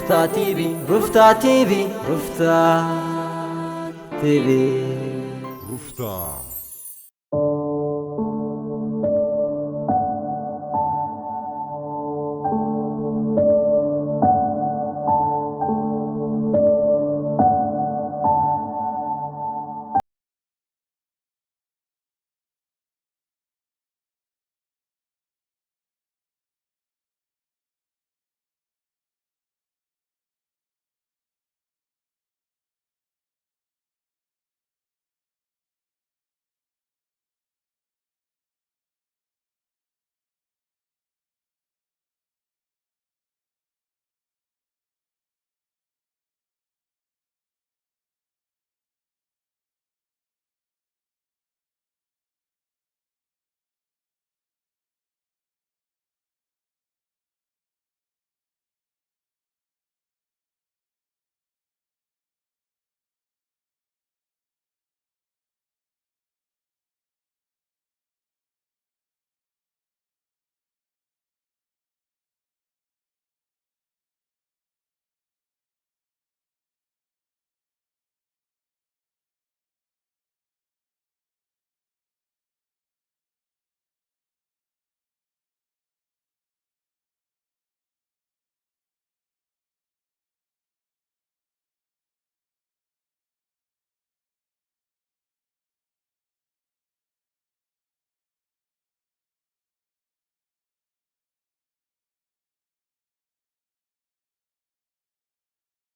ሩፍታ ቲቪ፣ ሩፍታ ቲቪ፣ ሩፍታ ቲቪ። ሩፍታ።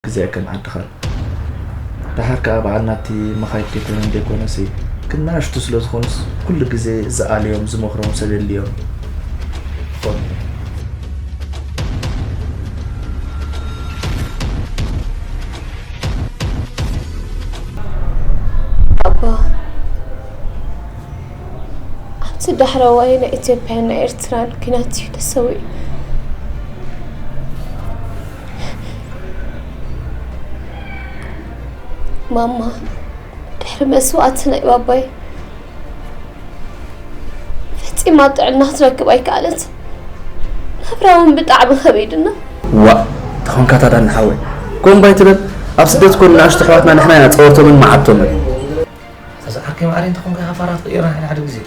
ግዜ ከም ዓድኻን። ደሓር ከኣ በዓል ናብቲ መኻይድ ቤተልሔም ዘይኮነሲ፣ ግን ንኣሽቱ ስለ ዝኾኑስ፣ ኩሉ ግዜ ዝኣልዮም ዝመኽሮም ሰብ የድልዮም። ይኾኑ። ኣቦ፣ ኣብቲ ዳሕረዋይ ናይ ኢትዮጵያን ናይ ኤርትራን ኲናት እዩ ተሰዊኡ። ማማ፣ ድሕሪ መስዋእቲ ናይ ባባይ፣ ፈጺማ ጥዕና ክትረክብ ኣይከኣለት። ናብራ እውን ብጣዕሚ ከቢድና። ዋእ፣ እንታይ ኾንካ ታዳኒ ሓወይ? ኮምባይ ትበል። ኣብ ስደት ኮን ንኣሽቱ ኣሕዋትና ንሕና ኢና ጸወርቶምን መዓብቶምን። እዛ ዓርከይ ማዕረ እንተኾንካ ኢኻ ፋራ ትቕይራ ሓደ ሓደ ግዜ።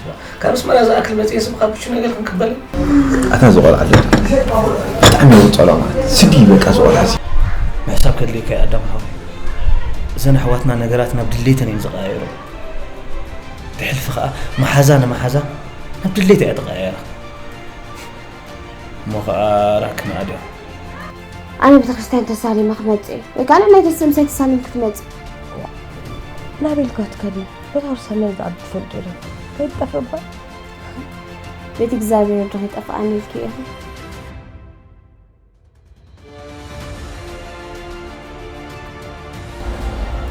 ካብ ኣስመራ ዝኣክል መጺኤ ስም ካብ ብቹ ነገር ክንቅበል። ኣታ ዝቖልዓ ኣሎ። ብጣዕሚ የውጸሎ ማለት። ስዲ በቃ ዝቖልዓ እዚ። ምሕሳብ ከድልየካ እዩ ኣዳም ሓወይ። እዘን ኣሕዋትና ነገራት ናብ ድሌተን እየን ዝቐያየሮ። ብሕልፊ ኸኣ መሓዛ ንመሓዛ ናብ ድሌት እያ ተቐያየራ። እሞ ኸኣ ራክ ንኣድዮ። ኣነ ቤተክርስትያን ተሳሊመ ክመጽእ እየ። ወይ ከኣ ንዕናይ ተስምሳይ ተሳሊም ክትመጽእ። ናበይ ኢልካ ትከዲ? በታ ርሳና ዝዓቢ ትፈልጡ ዶ? ከይትጠፍእ እባ። ቤት እግዚኣብሔር ዶ ከይጠፍኣኒ ኢልኪ ኢኺ?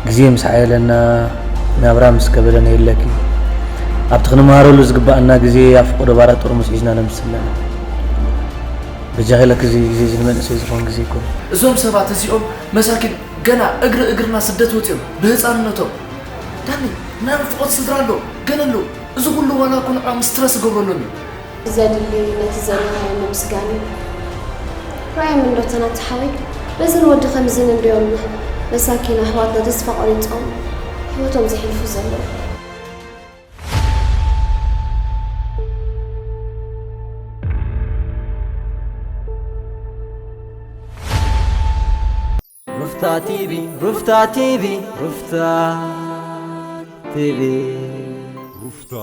ግዜ ምስ ሓየለና፣ ናብራ ምስ ከበደና የለኪ። ኣብቲ ክንመሃረሉ ዝግባኣና ግዜ ኣብ ፈቐዶ ባራት ጥርሙስ ሒዝና ነምስስ ኣለና። በጃኺ ኢለኪ፣ እዚ ግዜ እዚ ንመንእሰይ ዝኾን ግዜ ኣይኮነን። እዞም ሰባት እዚኦም መሳኪን ገና እግሪ እግርና ስደት ወፂኦም ብህፃንነቶም። ዳኒ፣ ናይ ርፍቆት ስድራ ኣሎ፣ ገለ ኣሎ። እዚ ኩሉ ዋላ እኮ ንዕኦም ስትረስ እገብረሎም እዩ። ዘድሊ ነቲ ዘለኻዮ ንምስጋን እዩ። ራእዮም እንዶ ተናቲ ሓወይ፣ በዝን ወዲ ከምዝን እንድዮም መሳኪን ኣሕዋትና ተስፋ ቆሪጾም ህይወቶም ዘሕልፉ ዘለዉ። ሩፍታ ቲቪ፣ ሩፍታ ቲቪ፣ ሩፍታ ቲቪ። ሩፍታ።